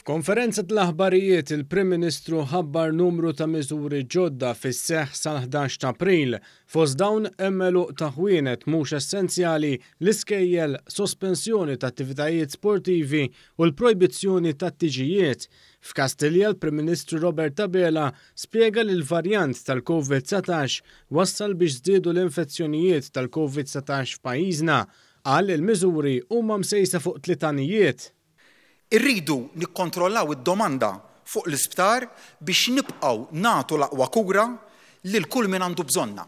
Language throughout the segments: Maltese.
F'konferenza tal-aħbarijiet il-Prim Ministru ħabbar numru ta' miżuri ġodda fis-seħħ sal-11 ta' April. Fost dawn hemm għeluq ta' ħwienet mhux essenzjali, l-iskejjel, sospensjoni ta' attivitajiet sportivi u l-projbizzjoni tat-tiġijiet. F'Kastilja l-Prim Ministru Robert Abela spjega li l-varjant tal-Covid 19 wassal biex żdiedu l-infezzjonijiet tal-Covid 19 f'pajjiżna. Qal li l-miżuri huma msejsa fuq tliet għanijiet. Irridu nikkontrollaw id-domanda fuq l-isptar biex nibqgħu nagħtu l-aqwa kura lil kull min għandu bżonnha,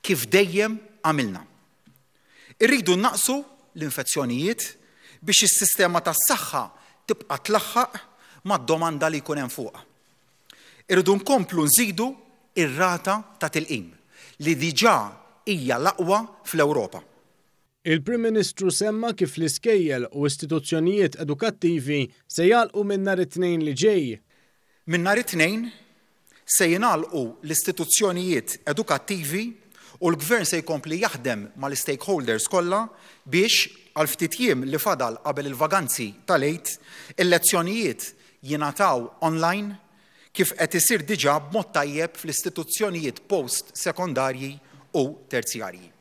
kif dejjem għamilna. Irridu nnaqqsu l-infezzjonijiet biex is-sistema tas-saħħa tibqa' tlaħħaq mad-domanda li jkun hemm fuqha. Irridu nkomplu nżidu r-rata ta' tilqim, li diġà hija l-aqwa fl-Ewropa. Il-Prim Ministru semma kif l-iskejjel u istituzzjonijiet edukattivi se jagħlqu minn nhar it-Tnejn li ġej. Minn nhar it-Tnejn se jingħalqu l-istituzzjonijiet edukattivi u l-Gvern se jkompli jaħdem mal-istakeholders kollha biex, għal ftit jiem li fadal qabel il-vaganzi tal-Għid, il-lezzjonijiet jingħataw online kif qed isir diġà b'mod tajjeb fl-istituzzjonijiet post-sekondarji u terzjarji.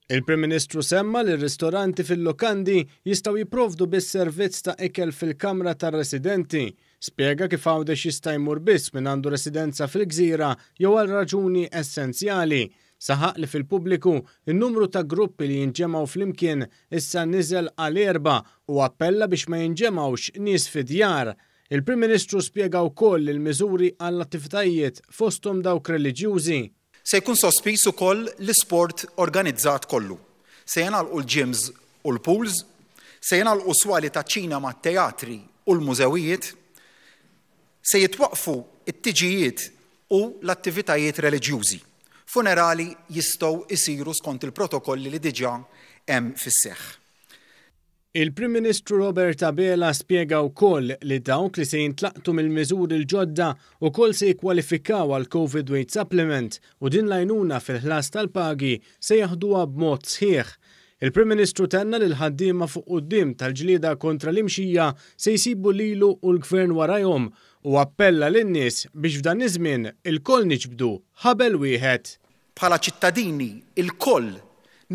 Il-Prim Ministru semma li r-ristoranti fil-lukandi jistgħu jipprovdu biss servizz ta' ikel fil-kamra tar-residenti. Spjega kif Għawdex jista' jmur biss min għandu residenza fil-gżira jew għal raġuni essenzjali. Saħaq li fil-pubbliku, in-numru ta' gruppi li jinġemgħu flimkien issa niżel għal erbgħa u appella biex ma jinġemgħux nies fid-djar. Il-Prim Ministru spjega wkoll il-miżuri għall-attivitajiet fosthom dawk reliġjużi. Se jkun sospiż ukoll l-isport organizzat kollu. Se jingħalqu l-gyms u l-pools, se jingħalqu swali taċ-ċinema, t-teatri u l-mużewijiet, se jitwaqqfu t-tiġijiet u l-attivitajiet reliġjużi. Funerali jistgħu jsiru skont il-protokolli li diġà hemm fis-seħħ. Il-Prim Ministru Robert Abela spjega wkoll li dawk li se jintlaqtu mill-miżuri l-ġodda wkoll se jikkwalifikaw għal Covid Wage Supplement u din l-għajnuna fil-ħlas tal-pagi se jeħduha b'mod sħiħ. Il-Prim Ministru tenna li l-ħaddiema fuq quddiem tal-ġlieda kontra l-imxija se jsibu lilu u l-Gvern warajhom u appella lin-nies biex f'dan iż-żmien ilkoll niġbdu ħabel wieħed. Bħala ċittadini lkoll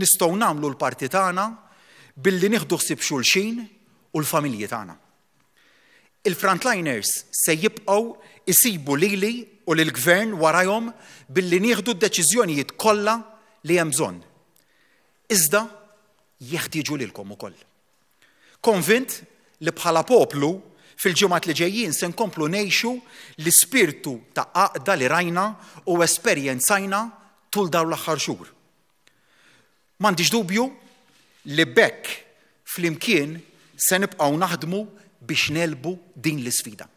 nistgħu nagħmlu l-parti tagħna billi nieħdu ħsieb xulxin u l-familji tagħna. Il-frontliners se jibqgħu jsibu lili u lill-Gvern warajhom billi nieħdu d-deċiżjonijiet kollha li hemm bżonn. Iżda jeħtieġu lilkom ukoll. Konvint li bħala poplu, fil-ġimgħat li ġejjin se nkomplu ngħixu l-ispirtu ta' għaqda li rajna u esperjenzajna tul dawn l-aħħar xhur. M'għandix dubju li b'hekk flimkien se nibqgħu naħdmu biex negħlbu din l-isfida.